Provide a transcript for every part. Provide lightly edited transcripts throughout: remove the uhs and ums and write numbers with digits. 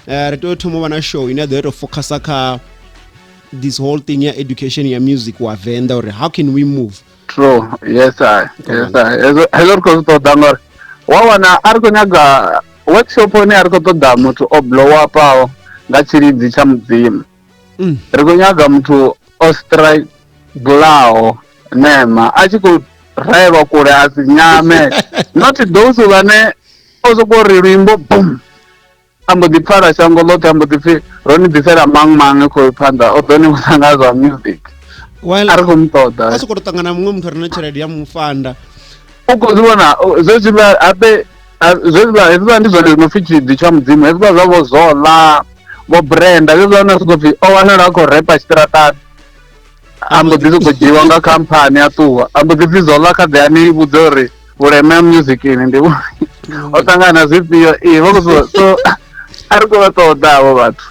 Ri tea u thoma u vha na show ine ya ḓo ya to focusa kha this whole thing ya education ya music wa Venḓa, uri how can we move. True, yes I, yes I. Hezwo hezwo ri khou zwi ṱoḓa ngori wa wana a ri khou nyaga workshop hone, a ri khou ṱoḓa muthu o blow upaho nga tshilidzi tsha mudzimu. Ri khou nyaga muthu o struglaho nema a tshi khou raelwa kule a si nyame, not those vhane o sokou ri luimbo boom, a mbo ḓi pfala shango ḽoṱhe, a mbo ḓi pfhi ro ni ḓisela mang mang khou phanḓa o ḓo ni vhudza nga zwa music. Well, a ri khou mu ṱoḓa. A sokou tou ṱangana muṅwe muthu a re na tshelede ya mufanda. U khou zwi vhona zwezwiḽa habe zwezwiḽa, hezwiḽa ndi zwone zwino pfhi tshilidzi tsha mudzimu, hezwiḽa zwa vho Zola, vho Brenda, hezwiḽa na sokou pfhi o wanala a khou repa tshiṱiraṱani, a mbo ḓi sokou dzhiiwa nga khamphani a ṱuwa, a mbo ḓi pfhi Zola kha ḓe ani vhudze uri vhuleme ha musicini ndi o ṱangana zwifhio, ee vha khou zwi. So a ri khou vha ṱoḓa havho vhathu.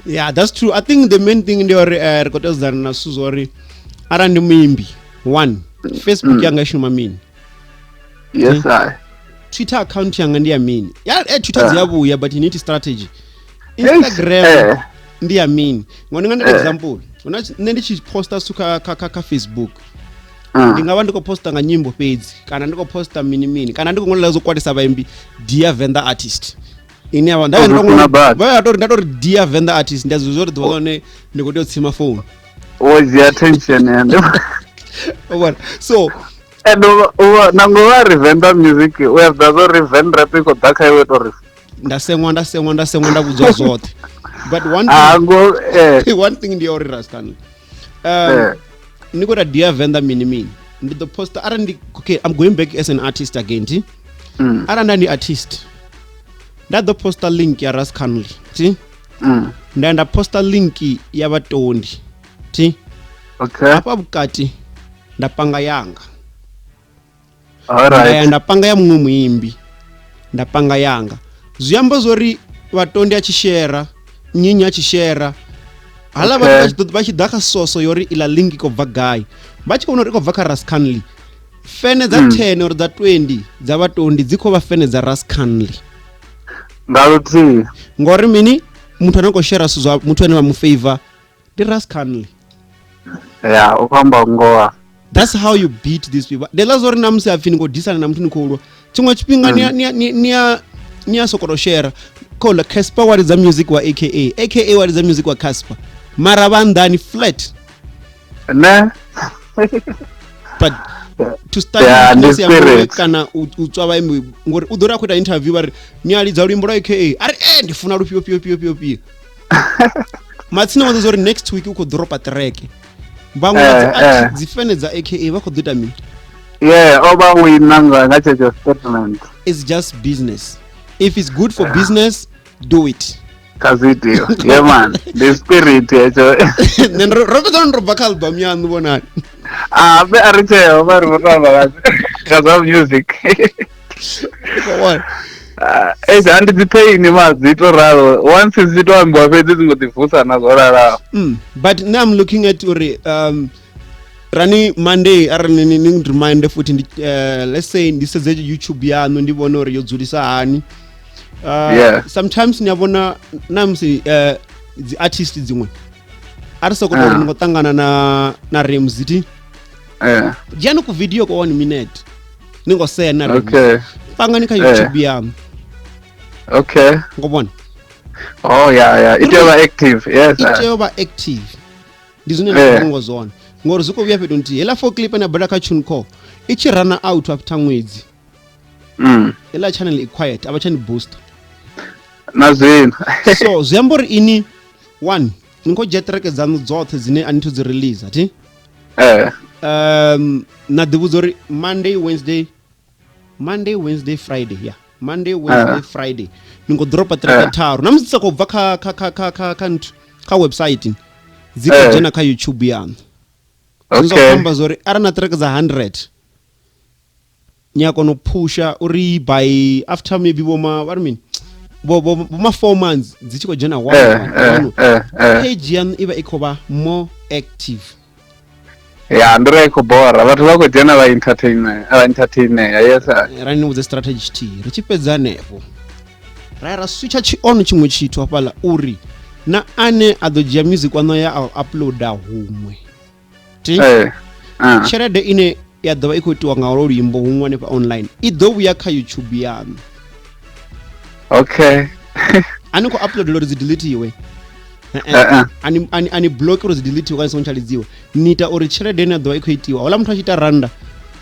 Yeah, that's true. I think the main thing ndi uri ri khou tea u sedzana na zwithu zwa uri arali ndi muimbi one, Facebook yanga i shuma mini? Yes I. Twitter account yanga ndi ya mini? Ya Twitter dzi ya vhuya, but you need strategy. Instagram ndi ya mini? Ngone nga ndi example, huna nṋe ndi tshi posta zwithu kha Facebook, ndi nga vha ndi khou posta nga nyimbo fhedzi, kana ndi khou posta mini mini, kana ndi khou ṅwalela zwo kwalisa vhaimbi, "Dear Venḓa artist," ine ya vha nda O zwi funa badi. Vha tori nda tori "Dear Venḓa artist," ndi a zwi uri ḓuvha ḽone ndi khou tea u tsima phone. Wo dzhia attention ende. U vhona, so And nangwe vha ri Venḓa music, u ya zwa uri Ven rap i khou ḓa kha iwe, tori nda seṅwa, nda seṅwa, nda seṅwa, nda vhudzwa zwoṱhe, but one thing, hango one thing ndi ya uri Rastan, ni khou ita "Dear Venḓa" mini mini, ndi ḓo posta arali ndi, okay, I'm going back as an artist again, ti arali nda ndi artist, nda ḓo posta link ya Ras Canley, ti nda ya nda posta link ya vhatondi, ti hafha vhukati nda panga yanga, nda ya nda panga ya muṅwe muimbi, nda panga yanga, zwi amba zwori vhatondi a tshi shera, nnyi a tshi shera, hala vhathu vha tshi ḓa kha soso yori iḽa link i khou bva gai, vha tshi khou vhona uri i khou bva kha Ras Canley, fene dza 10 or dza 20 dza vhatondi dzi khou vha fene dza Ras Canley. Nga luthihi. Ngori mini? Muthu ane a khou shera zwithu zwa muthu ane vha mu favor ndi Ras Canley. Ya, u khou amba ngoho. That's how you beat these people. Ndi ḽa zwo ri na musi apfi ni khou disana na muthu, ni khou lwa, tshiṅwe tshifhinga ni a sokou tou shera khola Casper wa lidza music wa aka, aka wa lidza music wa Casper, mara vha nnḓani flat. Ne. But to start Yeah, ndi business ya muṅwe spirit. Kana u tswa vhaimbi, ngori u ḓo ri a khou ita interview, vha ri ni a lidza luimbo lwa aka, a ri e ndi funa lufhio fhio fhio fhio fhio, matsina wa ḓo uri next week u khou dropa track, vhaṅwe vha dzi dzi fene dza aka vha khou ḓo ita mini? Yeah, o vha wina nga tshetsho statement. It's just business. If it's good for business, do it. Kha zwi itiwa, yeah man, ndi spirit hetsho. Nṋe ro fhedza ro bva kha album yaṋu, vhonani. Ah, be a ri tsheo vha ri vho tamba nga zwa music. Khou vhona. Ah, eish, a ndi dzi pain ma dzi to ralo, once dzi to ambiwa fhedzi dzi ngo ḓi vusa na zwo lalaho. But now I'm looking at uri rani Monday, arali ni remind futhi ndi let's say ndi sedze YouTube yaṋu, ndi vhone uri yo dzulisa hani. Sometimes ni a vhona na musi dzi artist dziṅwe a ri sokou tou ri ni khou ṱangana na Ramsey, ti dzhiani ku video ko one minute ni ngo sea na Ramsey, pangani kha YouTube yaṋu. Ngo vhona? Oh yeah, i tea u vha active, yes. I tea u vha active, ndi zwine nda khou ngo zwone, ngori zwi khou vhuya fhethu nthihi. Heiḽa four clip ane a bula kha TuneCore i tshi rana out after ṅwedzi, heiḽa channel i quiet, a vha tsha ni booster. Na zwino. So zwi amba uri ini one ni khou dzhia track dzaṋu dzoṱhe dzine a ni thu dzi release, thi na ḓi vhudza uri Monday, Wednesday, Monday, Wednesday, Friday, yeah, Monday, Wednesday, Friday ni khou dropa track tharu, na musi dzi sa khou bva kha nthu, kha website, dzi khou dzhena kha YouTube yaṋu. Zwine zwa khou amba zwori arali na track dza 100, ni a kona u phusha uri by after maybe vho ma vha ri mini, vho ma 4 months dzi tshi khou dzhena one, one, one. Page yaṋu i vha i khou vha more active. Ya, ndi ri khou bora vhathu vha khou dzhena vha entertain, vha entertainea, yes. Ra ni vhudze strategy tshithihi ri tshi fhedza hanefho. Ra ya ra switcha tshi on tshiṅwe tshithu hafhaḽa uri na ane a ḓo dzhia music waṋu ya a uploada huṅwe ti Eh. Ah. Tshelede ine ya ḓo vha i khou itiwa nga holo luimbo huṅwe hanefha online i ḓo vhuya kha YouTube yaṋu. Okay. A ni khou uploadela uri dzi deletiwe. Eh, eh. Ani block uri dzi deletiwe kana songo tsha lidziwa. Ni ita uri tshelede ine ya ḓo vha i khou itiwa houḽa muthu a tshi ita randa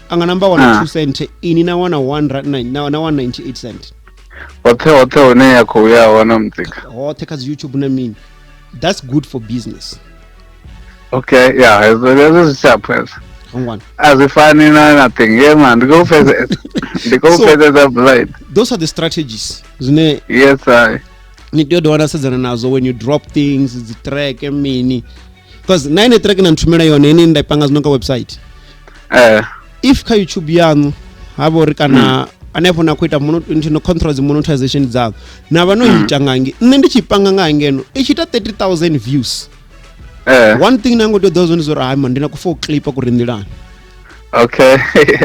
a nga namba wana 2 cent, ini na wana 1 rand na 198 cent. Hoṱhe hoṱhe hune ya khou ya hone muzika. Hoṱhe kha dzi YouTube na mini. That's good for business. Okay, yeah, hezwo zwi sharp hezwo. Hongwana. A zwi fani na nothing. Yeah man, ndi khou pfesesa. Ndi khou So- pfesesa blind. Those are the strategies zwine Yes, I. ni tea u dovha na sedzana nadzo when you drop things, dzi track mini, because na ine track na nthumela yone ine nda i panga zwino kha website, if kha YouTube yaṋu ha vha uri kana hanefho na khou ita no control dzi monetization dzaṋu na vha no ita nga nge nṋe ndi tshi panga nga ngeno i tshi ita 30,000 views, one thing na ngo tea u ḓivha zwone zwa uri hai man, ndi na ku fo clipa ku re nḓilani. Okay.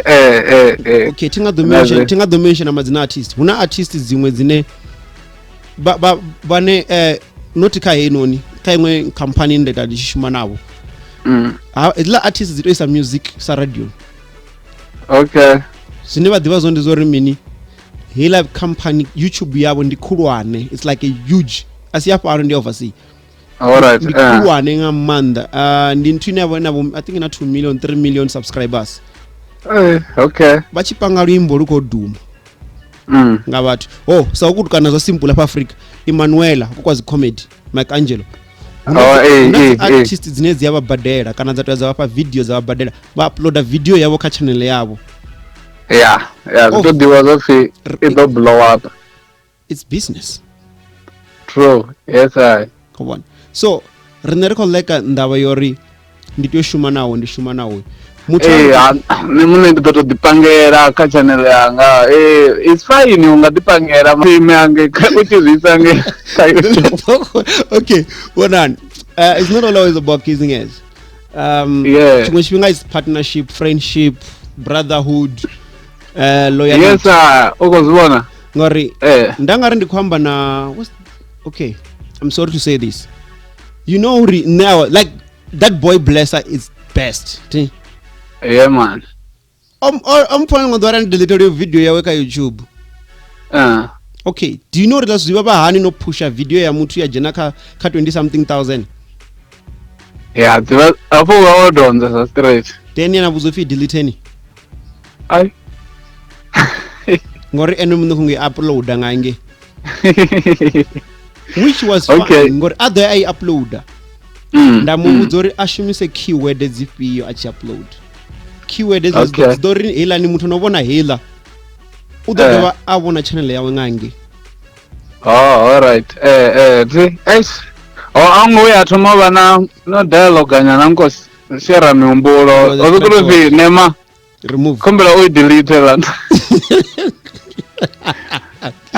Eh. Okay, thi nga ḓo Na mention, thi nga ḓo mention madzina artist. Hu na artist dziṅwe dzine vha vha vhane not kha heinoni, kha iṅwe company nda ita ndi tshi shuma navho, ha hedziḽa artist dzi to isa music sa radio. Okay. Zwine vha ḓivha zwone ndi zwa uri mini, heiḽa company YouTube yavho ndi khulwane, it's like a huge, a si ya fhano, ndi oversea. All right. Ndi khulwane nga maanḓa. Ndi nthu ine yavha navho, I think na 2 million, 3 million subscribers. Okay. Vha tshi panga luimbo lu khou duma nga vhathu. Oh, sa ukutukana zwa simple afha Africa, Emmanuela kukwazi comedy, Mike Angelo. Oh, Huna dzi artist dzine dzi a vha badela kana dza tea dza vhafha video dza vha badela, vha uploada video yavho kha channel yavho. Yeah, zwi Oh. to ḓivha zwa pfi i ḓo blow up. It's business. True. Yes, I. Come on. So riṋe ri khou leka ndavha yori ndi tea u shuma nawo, ndi shuma nawo muthu Eh, nṋe muṋe ndi ḓo to ḓipangela kha channel yanga. Eh, it's fine, u nga ḓipangela ime ange u tshi zwi isa nge kha YouTube. Okay, vhonani, it's not always about kissing ass. Tshiṅwe tshifhinga is partnership, friendship, brotherhood, loyalty. Yes, sir. U khou zwi vhona? Ngori nda nga ri ndi khou amba na okay, I'm sorry to say this, you know uri now like that boy Blesser is best. Ti? Yeah man. Omphona ngo ḓo ndi delete video yawe kha YouTube. Okay, do you know uri zwi vha hani no pusha video ya muthu ya dzhena kha 20 something thousand? Yeah, dzivha hafho vha wo donza sa straight. Then yana vhudzo pfi delete ni. Ai. Ngori ene muṋe khongo uploada nga nge. Which was fine. Okay. Ngori a ḓo ya a i uploada. Nda mu vhudza uri a shumise keyword dzifhio a tshi upload. Keyword dzi ḓo ri heiḽa ni muthu no vhona heiḽa, u ḓo dovha a vhona channel yawe nga nge. Oh, all right. Thi, eish. Oh, a ngo ya thoma vha na no dialogue nyana nko share mihumbulo. No, O that's ḓo not pfi nema remove. Khumbela u i delete la.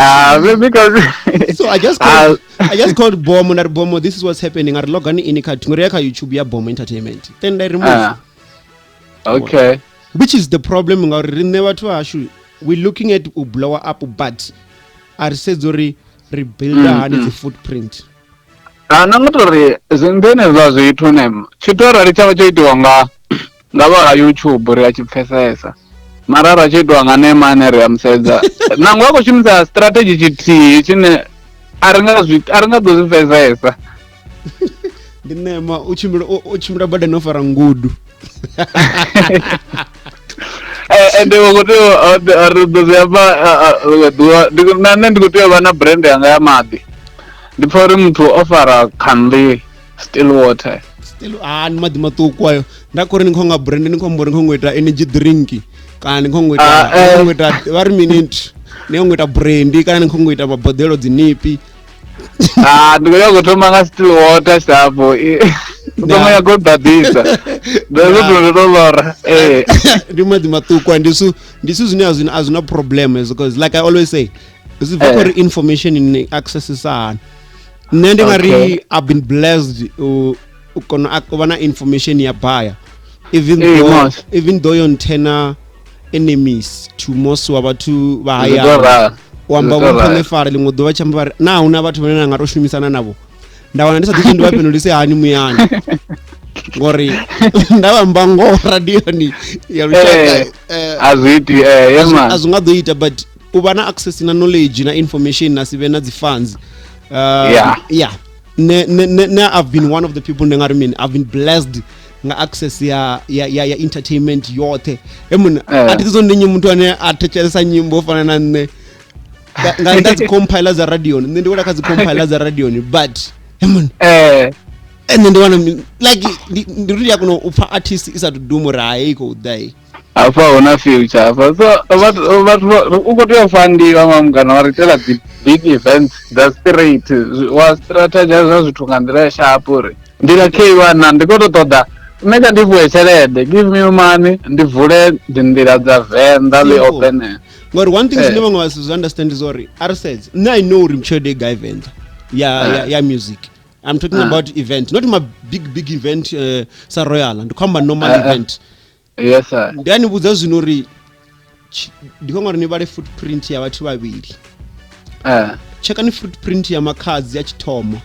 Ah, because So I just called Bomo na Bomo, this is what's happening. Ari logani ini kha ngori ya kha YouTube ya Bomo Entertainment. Then I remove. Okay. Which is the problem ngauri riṋe vhathu vhashu we looking at u blow up, but a ri sedzi uri ri builda hani dzi footprint. Ah, na nga tori zwine zwa zwithu ne tshithu arali tshavha tsho itiwa nga vha ha YouTube ri a tshi pfesesa, mara arali tsho itiwa nga nema ane ri a musedza nangwe a khou shumisa strategy tshithihi tshine a ri nga zwi a ri nga ḓo zwi pfesesa. Ndi nema u tshimbila u tshimbila badani o fara ngudu. Ende vha khou tea ri ḓo zwi amba ḽiṅwe ḓuvha, na nṋe ndi khou tea u vha na brand yanga ya maḓi. Ndi pfha uri muthu o fara khanḓi still water. Still ah ni maḓi maṱuku ayo. Nda khou ri ni khou nga brand, ni khou amba uri ni khou ita energy drink kana ni khou ita ni khou ita vha ri minute, ni khou ita brandy kana ni khou ita maboḓelo dzi nipi. Ah, ndi khou nyanga u thoma nga still water shapo. U thoma nyaga u ḓaḓisa. Ndo ndo ndo lora. Ndi maḓi maṱuku a ndi zwithu zwine a zwi na problem hezwo, because like I always say, zwi bva kha uri information ni accessisa hani. Nṋe ndi nga ri I've been blessed u kona u vha na information ya baya, even though even though yo nthena enemies to most wa vhathu vha hayani. U amba vho mphoṋefala ḽiṅwe ḓuvha tshi amba vha ri na hu na vhathu vhane na nga to shumisana navho nda wana ndi sa ḓivhi ndi vha fhindulise hani muyani ngori nda vhamba ngoho radioni ya lushaka eh, a zwi iti eh, yeah, man. A zwi nga ḓo ita, but u vha na access na knowledge na information na si vhe na dzi funds, yeah. Ne, ne, ne, ne I've been one of the people, ndi nga ri mini, I've been blessed nga access ya entertainment yoṱhe. He munna, a thi ḓi ndi nnyi muthu ane a thetshelesa nyimbo u fana na nṋe nga nnḓa dzi compiler dza radioni. Nṋe ndi wela kha dzi compiler dza radioni, but he munna, ene ndi wana like ndi ri ya kona u pfa artist i sa tu duma uri hai, i khou ḓa i. Hafha hu na future hafha, so vhathu u khou tea u fandiwa mamu kana wa ri itela dzi big events dza straight, wa strategize zwithu nga nḓila ya sharp uri nḓila kei wana ndi khou tou ṱoḓa nṋe kha ndi fhiwe tshelede, give me money, ndi vule dzi nḓila dza Venḓa ḽi open. Ngori one thing zwine vhaṅwe vha si zwi understand is uri a ri sedze, nṋe I know uri tshelede i gai Venḓa ya music. I'm talking about event, not ma big big event, sa Royal, ndi khou amba normal event. Yes sir. Ndi a ni vhudza zwino uri ndi khou ngori ni vhale footprint ya vhathu vhavhili. Tshekani footprint ya Makhadzi ya tshithoma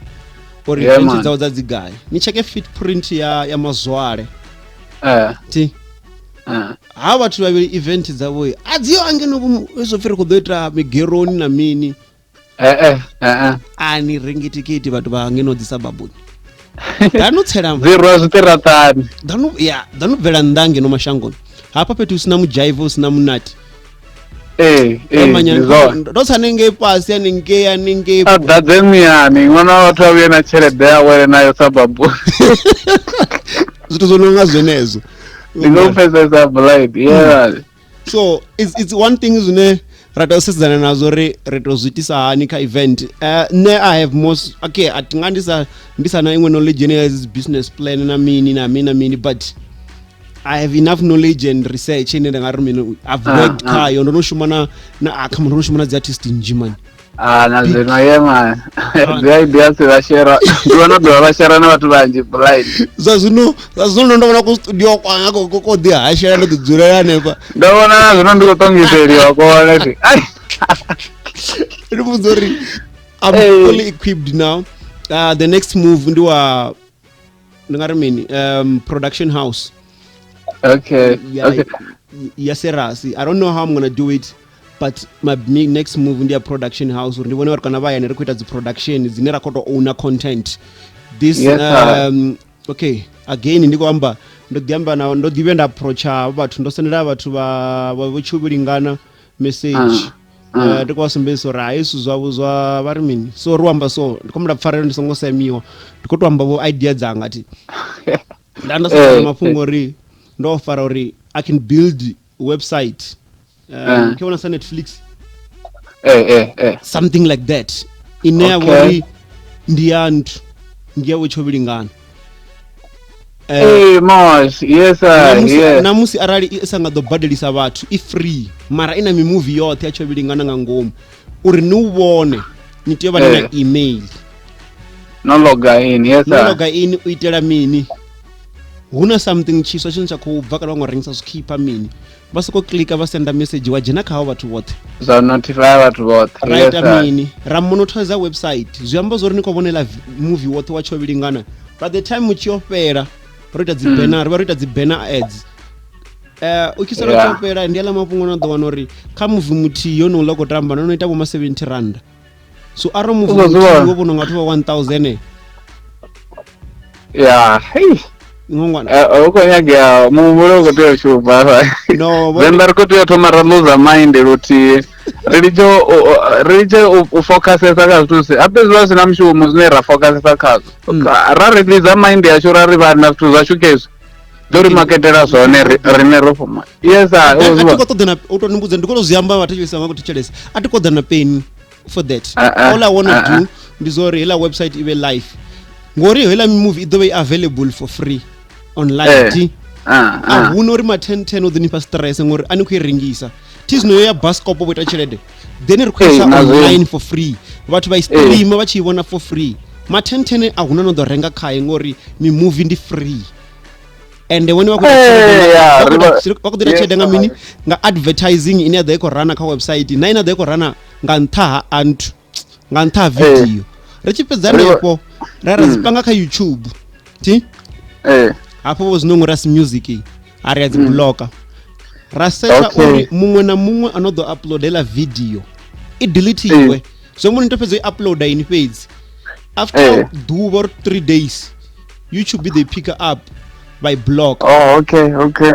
uri event dzawe dza dzi gai, ni tsheke footprint ya Mazwale. Thi ha vhathu vhavhili event dzavho a dzi yo angeno zwo pfi ri khou ḓo ita migeroni na mini. A ni rengi thikhithi vhathu vha ngeno ḓisa babuni ḓanu tsela dzi rwa zwiṱiraṱani. Ḓanu ya ḓanu bvela nnḓa ngeno mashangoni hafha fhethu hu sina mudzhaivo, hu sina munati. Ee, manyana, ndi zwone. Ndo tsa hanengei fhasi hanengei hanengei. A ḓadze miyani ṅwana wa vhathu a vhuye na tshelede ya wele nayo sa babu. Zwithu zwo no nga zwenezwo. Ndi ngo pfesesa blind, yeah. So it's one thing zwine ra tea u sedzana nazwo uri ri tea u zwi itisa hani kha event. Nṋe I have most, okay, a thi nga ndi sa na iṅwe knowledge ine ya business plan na mini na mini na mini, but I have enough knowledge and research ine nda nga ri mini, I've worked khayo. Ndo no shuma na ah, come on, ndo no shuma na dzi artist nnzhi man. Ah, na zwino ye man, dzi ideas vha share, ndi vhona dovha vha share na vhathu vhanzhi blind. Zwa zwino ndo vhona ku studio kwanga ko ḓi hashela, ndo ḓi dzulela hanefha. Ndo vhona na zwino ndi khou ṱongiseliwa kone thi. Ai. Ndi vhudza uri I'm fully equipped now. The next move ndi wa, ndi nga ri mini, production house. Ya serasi, I don't know how I'm gonna do it, but my next move ndi ya production house uri ndi vhone vhathu kana vha hayani ri khou ita dzi production dzine ra khou tou owner content this. Yes, sir. Okay, again ndi khou amba, ndo ḓi amba na ndo ḓi vhuya nda approacha vhathu, ndo sendela vhathu vha vho Tshuvhilingana message. Ndi khou vha sumbedzisa uri hai, zwithu zwavho zwa vha ri mini, so ri amba, so ndi khou humbela pfarelo ndi songo semiwa, ndi khou to amba vho idea dzanga thi nda sedzana mafhungo uri ndo fara uri I can build website, ke vhona sa Netflix, something like that, ine ya vhori ndi ya nthu, ndi ya vho Tshovhilingana. Hey, Mosh. Yes, sir. Na musi arali i sa nga ḓo badelisa vhathu, i free, mara i na mimuvi yoṱhe ya Tshovhilingana nga ngomu. Uri ni u vhone ni tea u vha ni na email. No loga in. Yes, no sir. Loga in u itela mini? Hu na something tshiswa tshine tsha khou bva kana vhaṅwe rengisa zwikhipha mini, vha soko klika vha senda message wa dzhena kha havho vhathu vhoṱhe. Zwa notify vhathu vhoṱhe. Ra Yes, ita sir. mini, ra monetize website, zwi amba zwori ni khou vhonela movie woṱhe wa Tshovhilingana. By the time u tshi yo fhela, ro ita dzi banner, ri vha ro ita dzi banner ads, u tshi sala tshi yo fhela ndi aḽa mafhungo na ḓo wana uri kha movie muthihi yo no ḽa khou tamba no no ita vho ma 70 rand, so arali movie U khou zwi muthihi vhona? wo vhonwa nga vhathu vha 1000. Yeah. Hey. Ngongwana. U khou nyagea muhumbulo, u khou tea u shuma hafha. No, Venḓa ri khou tea u thoma ra loser mind luthihi, ri litshe u focusesa kha zwithu zwi hape zwi vha zwi si na mushumo zwine ra focusesa khazwo. Ra release mind yashu, ra ri vhana zwithu zwashu khezwi ḓo ri maketela zwone, riṋe ro foma. Yes sir. A thi khou ṱoḓa na u to ni vhudza, ndi khou to zwi amba vhathu thetshelesa, vha khou thetshelesa, a thi khou ḓa na peni for that. All I wanna do ndi zwa uri heiḽa website i vhe live, ngori heiḽa movie i ḓo vha i available for free online. Thi a huna uri ma 10 10 u ḓo ni fha stress ngori a ni khou i rengisa thi zwino yo ya Buscop vho ita tshelede, then ri khou isa na zwino. Online for free, vhathu vha i streama vha tshi i vhona for free. Ma 10 10 a huna no ḓo renga khaye ngori mimovie ndi free. Ende vhone vha khou vha khou ḓo ita tshelede nga mini? Nga advertising ine ya ḓo i khou rana kha website na ine ya ḓo i khou rana nga nṱha ha anthu, nga nṱha ha video. Ri tshi fhedza hanefho ra ra dzi panga kha YouTube thi hafho vho zwino ngori asi music a ri a dzi blocker, ra setsha uri muṅwe na muṅwe a no ḓo uploadela video i deletiwe. Zwo muni to fhedza i uploada ini fhedzi after ḓuvha or 3 days YouTube they pick up vha i block. Oh, okay, okay.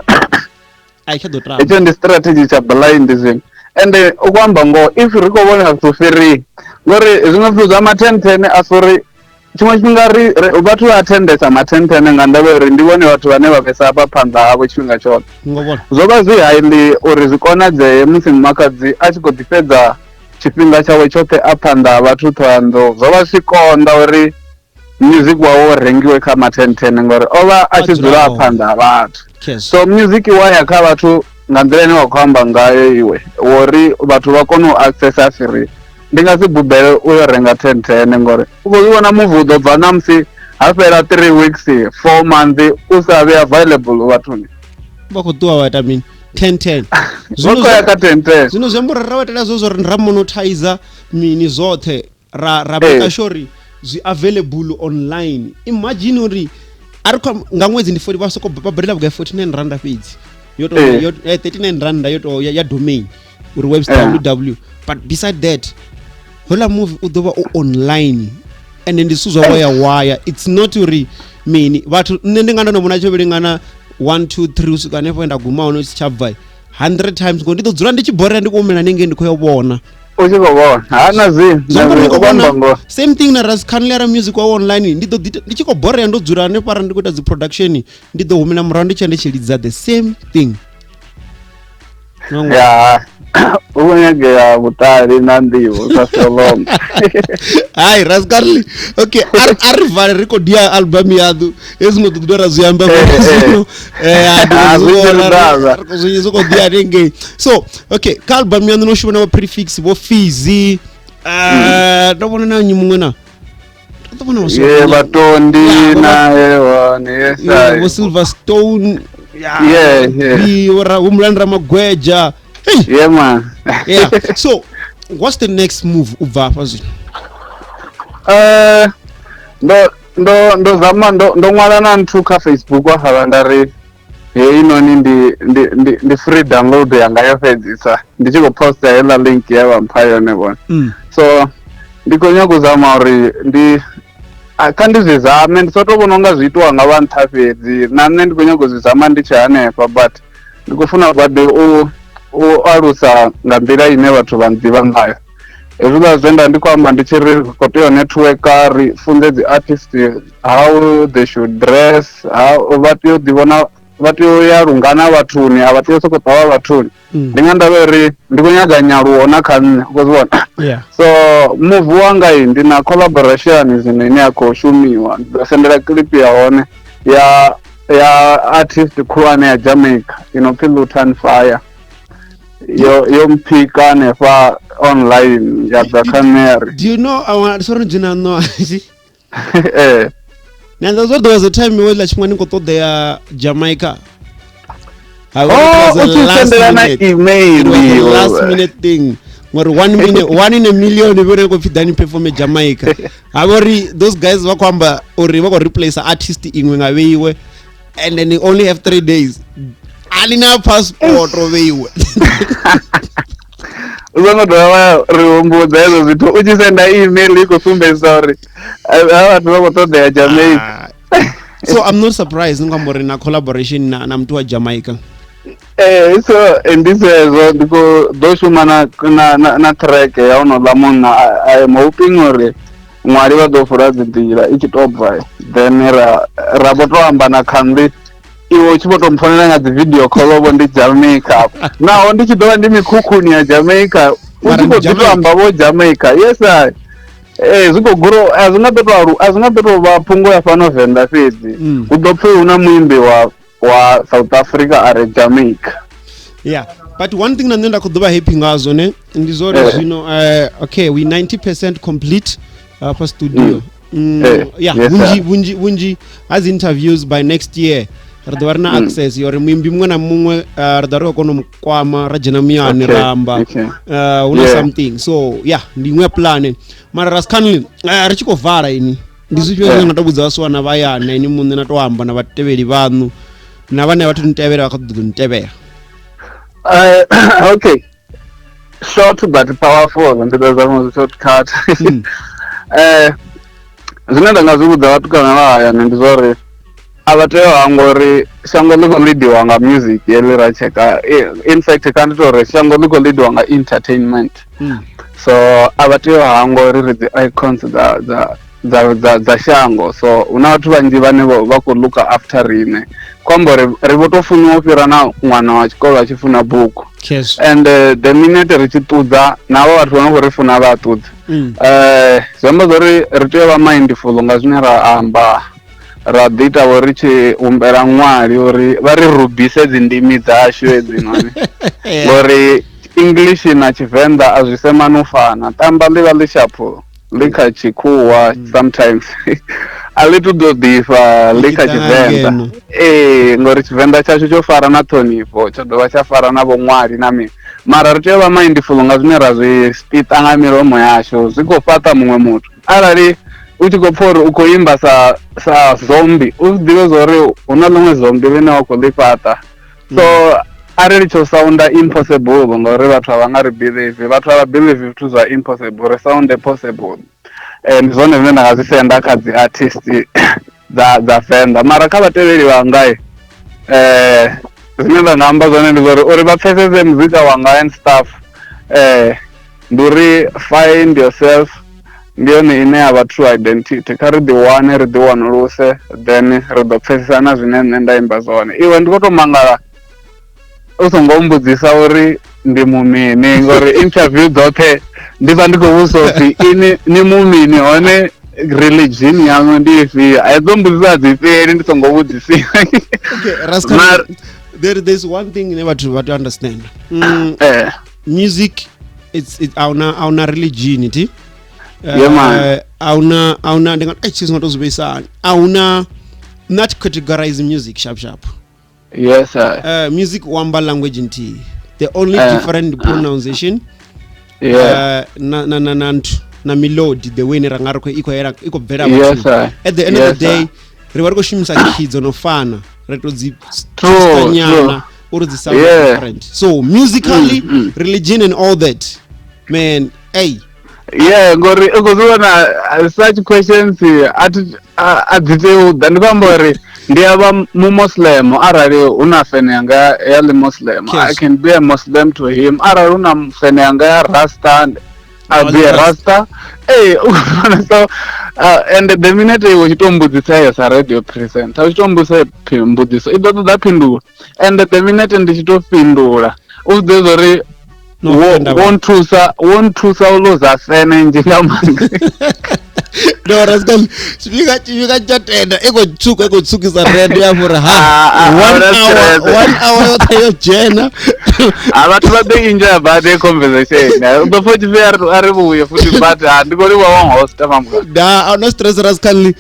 A i tsha ḓo tamba. Hetsho ndi strategy tsha blind zwino. Ende u khou amba ngoho, if ri khou vhona zwithu free, ngori zwiṅwe zwithu zwa ma 10 10 a si uri tshiṅwe tshifhinga ri vhathu vha attendesa ma 10 10 nga ndavha uri ndi vhone vhathu vhane vha vhesa hafha phanḓa havho tshifhinga tshoṱhe. Zwo vha zwi highly uri zwi konadzee musi Makhadzi a tshi khou ḓi fhedza tshifhinga tshawe tshoṱhe a phanḓa ha vhathu Ṱhohoyanḓou. Zwo vha zwi tshi konḓa uri music wawe u rengiwe kha ma 10 10 ngori o vha a tshi dzula phanḓa ha vhathu. So music wa ya kha vhathu nga nḓila ine wa khou amba ngayo iwe, wori vhathu vha kone u accessa free. Ndi nga si bubele u yo renga 10 10 ngori u khou zwi vhona muvi u ḓo bva ṋamusi ha fhela 3 weeks 4 months u sa vhe available vhathuni. Vha khou ṱuwa vha ita mini? 10 10. Vha khou ya kha 10 10. Zwino zwi amba uri ra vha itela zwezwo uri ra monetizer mini zwoṱhe ra ra make sure uri zwi available online. Imagine uri a ri nga ṅwedzi ndi 40 vha soko vha badela vhugai 49 randa fhedzi yo to yo 39 randa yo to ya domain uri website www. But beside that hola movie u ḓo vha u online and ndi zwithu zwa waya waya. It's not uri mini vhathu nṋe ndi nga ndo no vhona tsho vhilingana 1 2 3 u swika hanefho nda guma hone tshi tsha bva 100 times ngo ndi ḓo dzula ndi tshi borea ndi khou humela hanengei ndi khou yo vhona. U tshi khou vhona ha na zwi same thing na Ras Khanlera music wa online ndi ḓo ndi tshi khou borea ndo dzula hanefho arali ndi khou ita dzi production ndi ḓo humela murahu ndi tshi ndi tshi lidza the same thing. Ya u khou nyagea vhuṱali na nḓivho sa Solomon. Hai Ras Karli, okay, a ri vale ri khou dia album yaḓu hezwi ngo ḓo ra zwi amba zwino zwi khou ḓi hanengei. So okay, kha album yaṋu no shuma na vho Prefix, vho Fizzy, ndo vhona na nnyi muṅwe na ndo vhona vho Ye Vhatondi na Ewan, yes, vho Silverstone, yeah, yeah. Humbulani Ramagweja. Hey. Yeah, man. Yeah. So, what's the next move u bva afha zwino? Ndo ndo zama ndo ndo ṅwala na nthu kha Facebook hafhaḽa nda ri heyi noni ndi ndi ndi ndi free download yanga yo fhedzisa, ndi tshi khou posta heiḽa link ye vha mpha yone vhone. So ndi khou nyaga u zama uri ndi kha ndi zwi zame, ndi sa tou vhona unga zwi itiwa nga vha nṱha fhedzi, na nṋe ndi khou nyaga u zwi zama ndi tshe hanefha, but ndi khou funa badi u u alusa nga nḓila ine vhathu vha nḓivha ngayo. Hezwiḽa zwe nda ndi khou amba ndi tshi ri ri khou tea u networker, ri funze dzi artist how they should dress, how vha tea u ḓivhona, vha tea u ya lungana vhathuni, a vha tea u sokou ṱavha vhathuni. Ndi nga ndavha uri ndi khou nyaga nyaluwo na kha nṋe, u khou zwi vhona. So move wanga ndi na collaboration zwino ine ya khou shumiwa, ndi ḓo sendela clip ya hone ya ya artist khulwane ya Jamaica ino pfi Lutan Fire. Yo yo mphika hanefha online ya bva kha nṋe ya ri Do you know I want sorry dzina no. Na ndo there was a time we la tshifhinga ni khou ṱoḓea Jamaica. Oh, u tshi sendela na email. It was a last minute thing. Ngori one minute one in a million vho khou pfi ḓani perform Jamaica. Ha vhori those guys vha khou amba uri vha khou replace artist iṅwe nga vheiwe and then you only have 3 days. Ali na passport vheiwe. U songo dovha wa ri humbudza hezwo zwithu u tshi senda email i khou sumbedzisa uri havha vhathu vha khou ṱoḓea Jamaica. So I'm not surprised nga amba uri na collaboration na na muthu wa Jamaica. So ndi zwezwo ndi khou ḓo shuma na na na track ya honouḽa munna. I am hoping uri ṅwali vha ḓo vula dzi nḓila i tshi to bva, then ra ra vho to amba na khanḓi iwe u tshi vho to mpfonela nga dzi video call vho ndi Jamaica, naho ndi tshi ḓo vha ndi mikhukhuni ya Jamaica u tshi khou ḓi to amba vho Jamaica. Yes, I zwi khou guro a zwi nga ḓo to alu a zwi nga ḓo to vha phungo ya fhano Venḓa fhedzi, hu ḓo pfhi hu na muimbi wa wa South Africa a re Jamaica. Yeah, but one thing na nṋe nda khou ḓo vha happy ngazwo ne ndi zwo uri zwino okay we 90% complete hafha studio. Yeah, yes, vhunzhi vhunzhi vhunzhi ha dzi interviews by next year. Ri ḓo vha ri na access ya uri muimbi muṅwe na muṅwe ri ḓo ri khou kona u mu kwama ra dzhena muyani ra amba. Hu na something. So yeah, ndi iṅwe ya pulane. Mara Ras Kanli, ri tshi khou vala ini ndi zwifhio zwine nga to vhudza vhasiwana vha hayani na ini muṋe na to amba na vhatevheli vhaṋu na vhane vha thu ni tevhela vha kha ḓo ni tevhela? Okay, short but powerful, ndi ḓo zama u shortcut. Zwine nda nga zwi vhudza vhatukana vha hayani ndi zwa uri a vha tea u hangwa uri shango ḽi khou leadiwa nga music heḽi ra tsheka. In fact, kha ndi to uri shango ḽi khou leadiwa nga entertainment. So a vha tea u hangwa uri ri dzi icons dza shango. So hu na vhathu vhanzhi vhane vha khou look after riṋe, khou amba uri ri vho to funiwa u fhira na ṅwana wa tshikolo a tshi funa bugu. And the minute ri tshi ṱudza, na havha vhathu vha no khou ri funa vha a ṱudza. Zwi amba zwori ri tea u vha mindful nga zwine ra amba, ra ḓi ita vho ri tshi humbela ṅwali uri vha ri rubise dzi ndimi dzashu hedzinoni, ngori English na Tshivenḓa a zwi semani u fana. Tamba ḽi vha ḽi shaphu ḽi kha tshikhuwa, sometimes a ḽi tu ḓo ḓifha ḽi kha Tshivenḓa. Ee, ngori Tshivenḓa tshashu tsho fara na ṱhonifho, tsho dovha tsha fara na vhoṅwali na mini. Mara ri tea u vha mindful nga zwine ra zwi spiṱa nga milomo yashu, zwi khou fhaṱa muṅwe muthu. Arali u tshi khou pfha uri u khou imba sa zombie, u zwi ḓivhe zwa uri hu na ḽiṅwe zombie ḽine wa khou ḽi fhaṱa. So arali tsho sounda impossible, ngori vhathu a vha nga ri believe, vhathu a vha believe zwithu zwa impossible, ri sound possible. Ndi zwone zwine nda nga zwi senda kha dzi artist dza Venḓa. Mara kha vhatevheli vhanga, zwine nda nga amba zwone ndi zwa uri vha pfesese muzika wanga and stuff, ndi uri find yourself, ndi yone ine ya vha true identity. Kha ri ḓi wane, ri ḓi wanuluse, then ri ḓo pfesesa na zwine nṋe nda imba zwone. Iwe ndi khou tou mangala u songo mbudzisa uri ndi mumini, ngori interview dzoṱhe ndi vha ndi khou vhudzisa upfhi ini ni mumini, hone religion yaṋu ndi ifhio. A hedzo mbudziso a dzi fheli ndi songo vhudzisiwa. Okay, Rascal, there's one thing ine vhathu vha to understand. Music, it's it auna religion ti. Yeah, man. Auna ndi nga tshi nga to zwi vheisa auna not categorize music sharp sharp. Yes sir. Music wamba language nthihi, the only different pronunciation na na na na nthu na melody, the way ra nga ri khou i khou yela i khou bvela vhathu. At the end of the day ri vha ri khou shumisa keys dzo no fana, ri to dzi nyana uri dzi sound different. So musically, religion and all that, man, hey. Yeah, ngori u khou zwi vhona such questions a dzi tei u ḓa. Ndi khou amba uri ndi a vha mu-Muslim arali hu na fene yanga ya ḽi Muslim, I can be a Muslim to him. Arali hu na fene yanga ya Rasta, I'll be a Rasta. Ee, u khou vhona. So and the minute iwe u tshi to mbudzisa heyo sa radio presenter, u tshi to mbudzisa mbudziso i ḓo ṱoḓa phindulo, and the minute ndi tshi to fhindula, u zwi ḓivhe zwa uri wo nthusa u luza fene nnzhi nga maanḓa. No, Rascal, tshifhinga tsha tenda i khou tswuka, i khou tswukisa red ya uri ha 1 hour, 1 hour yoṱhe yo dzhena. A vhathu vha ḓo enjoy badi conversation, u ḓo pfa tshifhi a ri vhuye futhi, but ndi khou livhuwa wa hosta mamuka. Da, a no stress, Rascal.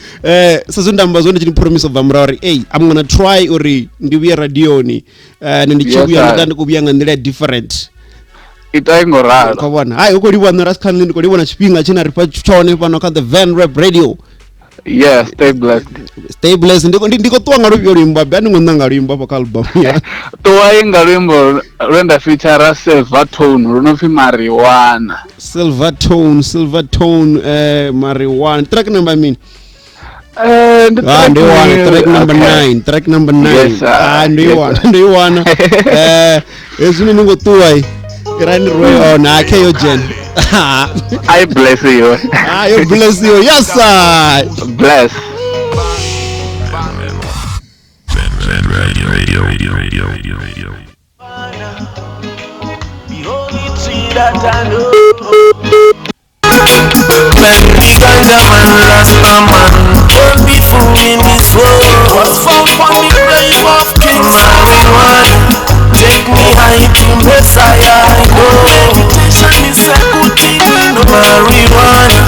Sa zwe nda amba zwone, ndi tshi ni promise u bva murahu uri hey, I'm gonna try uri ndi vhuye radioni, ndi tshi vhuya ndi khou vhuya nga nḓila different. Itai ngo ralo. Khou vhona hai, u khou livhuwa nṋe Rascal, ndi khou livhuwa na tshifhinga tshine ri fha tshone fhano kha the Van Rap Radio. Yeah, stay blessed. Stay blessed. Ndi khou ṱuwa nga lufhio luimbo? Abe a ni ngo ṋanga luimbo afho kha album ya. Ṱuwai nga luimbo lwe nda feature Silver Tone, lu no pfi Marijuana. Silver Tone, Silver Tone, Marijuana. Track number mini? Ndi Ndi wana track number 9, track number 9. Yes, ah, ndi wana, ndi wana. Hezwi ni ngo ṱuwa i irani rwe on akhe yo jen. I bless you. Ah, you bless you. Yes sir. Bless. Radio, radio, radio, radio, radio, radio. The only tree that I know. The ganja man, Rasta man, don't be fool in this world. Was found on the grave of King. Marijuana, take me high to Messiah. I know meditation is a good thing. You know. Marijuana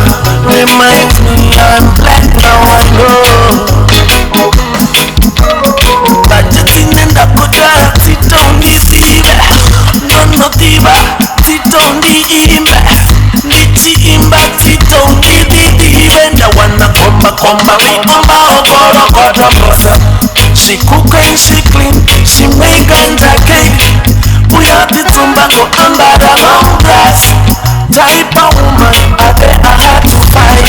reminds me I'm black now. I know. She cook and she clean, she make ganja cake. Uya titsumba go ambara long dress. Type of woman I bet I had to fight.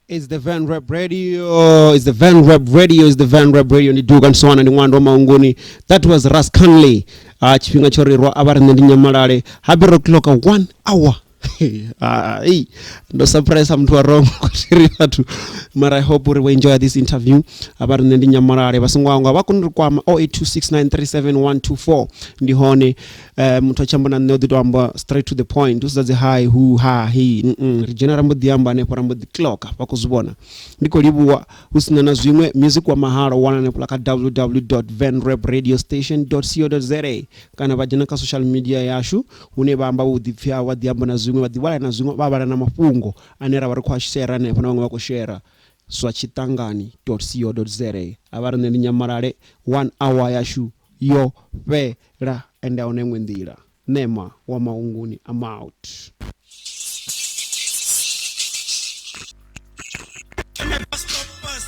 It's the Van Rep Radio. It's the Van Rep Radio. It's the Van Rep Radio. Ndi Duke and so on and Nwando Maunguni. That was Ras Conley. Tshifhinga tsho ri rwa a vha riṋe ndi nyamalale. Habe ro clocka 1 hour. Hey, ndo surprise muthu wa wrong ri vhathu. Mara I hope uri we enjoy this interview. A vha riṋe ndi nyamalale vha songo hangwa vha kone ri kwama 0826937124 ndi hone muthu a tshi amba na nṋe u ḓi to amba straight to the point, u sa dzi hi hu ha hi. Ri dzhena ra mbo ḓi amba hanefho ra mbo ḓi clocka vha khou zwi vhona. Ndi khou livhuwa hu sina na zwiṅwe music wa mahala u wana hanefho kha www.vanrepradiostation.co.za kana vha dzhena kha social media yashu hune vha amba vhuḓipfi havho vha ḓi amba na zwiṅwe vha ḓi vhala na zwiṅwe vha vhala na mafhungo ane ra vha ri khou a share hanefho na vhaṅwe vha khou share zwa tshiṱangani.co.za. A vha riṋe ndi nyamalale 1 hour yashu yo fhela ende ahuna iṅwe nḓila. Nema wa Maunguni, I'm out. Never stop us.